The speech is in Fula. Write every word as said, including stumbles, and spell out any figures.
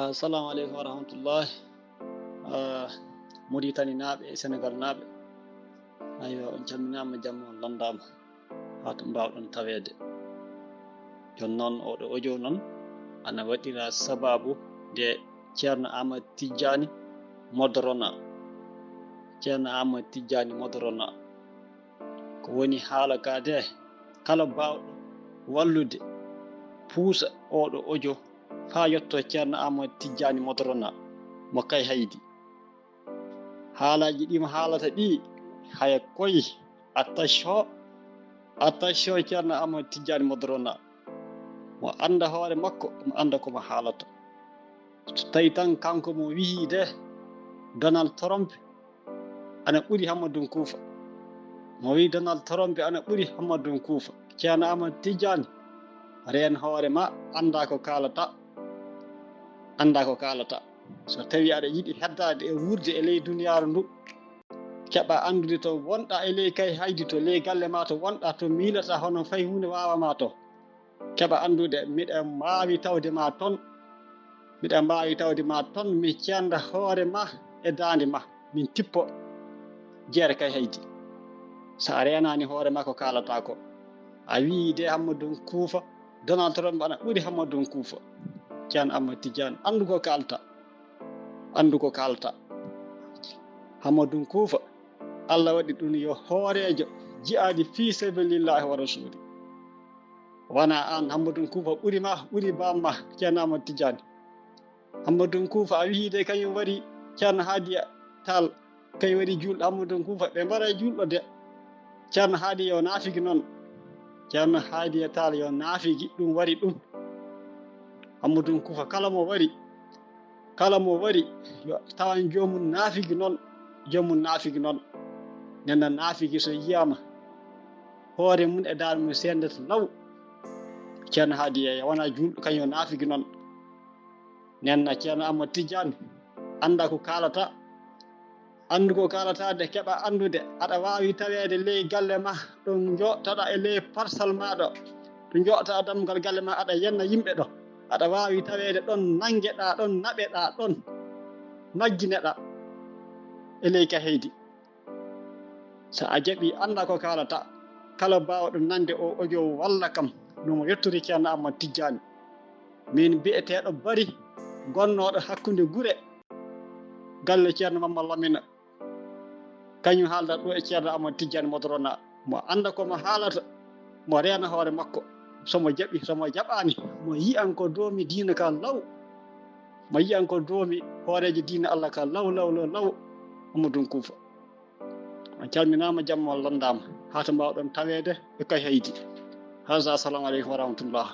Assalamu aleykum wa rahmatullahi. Ah, Mauritanie naaɓe e Sénégal naaɓe, aywa, on calminaama, jamma on lanndaama, haa to mbaawɗon taweede. Jooni noon, oɗo audio noon ana waɗira sabaabu nde Ceerno Aamadu Tijjaani Modorona. Ceerno Aamadu Tijjaani Modorona. Ko woni haala ka de, kala baawɗo wallude, puusa oɗo audio faa yetto Ceerno Aamadu Tijjaani Modorona mo Kayhaydi. Haalaaji ɗi mo haalata ɗi, haya koy, attention, attention, Ceerno Aamadu Tijjaani Modorona mo annda hoore makko, mo annda ko mo haalata. So tawi tan kanko mo wiyi de, Donald Trump ana ɓuri Hammadun Kuufa. Mo wiyi Donald Trump ana ɓuri Hammadun Kuufa. Ceerno Aamadu Tijjaani, reen hoore ma, annda ko kaalata. Annda ko kaalata. So tawi aɗa yiɗi heddaade e wuurde e ley duniyaaru ndu, keɓa anndude to wonɗa e ley Kayhaydi, to ley galle ma to wonɗa, to miilata hono fay huunde waawa ma to. Keɓa anndude, miɗa mbaawi tawde ma toon. Miɗa mbaawi tawde ma toon, mi cenda hoore ma e daande ma, min tippo jeere Kayhaydi. So a reenaani hoore ma ko kaalata ko. A wiyi de Hammadun Kuufa, Donald Trump ana ɓuri Hammadun Kuufa. Ceerno Aamadu Tijjaani, anndu ko kaalta. Anndu ko kaalta. Hammadun Kuufa, Allah waɗi ɗum yo hooreejo jihaadi fii sabilillahi wa rasuuli. Wona aan, Hammadun Kuufa ɓuri ma, ɓuri baam ma, Ceerno Aamadu Tijjaani. Hammadun Kuufa, a wiyi de kañum waɗi Ceerno Haadiya Taal, kañum waɗi juulɗo. Hammadun Kuufa, ɓe mbaɗa juulɗo de. Ceerno Haadiya yo naafigi noon. Ceerno Haadiya Taal yo naafigi, ɗum waɗi ɗum. Hammadun Kuufa, kala mo waɗi, kala mo waɗi, yo tawan joomum naafigi noon, joomum naafigi noon. Nden noon naafigi so yiyaama, hoore mum e daande mum sendata law. Ceerno Haadiya wona juulɗo, kañum naafigi noon. Nden noon Ceerno Aamadu Tijjaani, annda ko kaalata, anndu ko kaalata de, keɓa anndude, aɗa waawi taweede ley galle ma, ɗo njooɗtaɗa e ley parsal ma ɗo, to njooɗta dammugal galle ma, aɗa yenna yimɓe ɗo, aɗa waawi taweede ɗon nanngeɗa, ɗon naɓeɗa, ɗon majjineɗa e ley Kayhaydi. So a jaɓi, annda ko kaalata. Kala baawɗo nande o audio walla kam no mo yetturi Ceerno Aamadu Tijjaani. Min biyeteeɗo Bari, gonnooɗo hakkunde gure, galle Ceerno Mamma Lamina. Kañum haalda ɗo e Ceerno Aamadu Tijjaani Modorona. Mo annda ko mo haalata, mo reena hoore makko. So mo jaɓi, so mo jaɓaani, mo yiyan ko doomi diina ka law. Mo yiyan ko doomi hooreejo diina Allah ka law, law, law, law. Amadou Kuufa. On calminaama, jamma on lanndaama. Haa to mbaawɗon taweede e Kayhaydi. Haza, assalamu aleykum wa rahmatullah.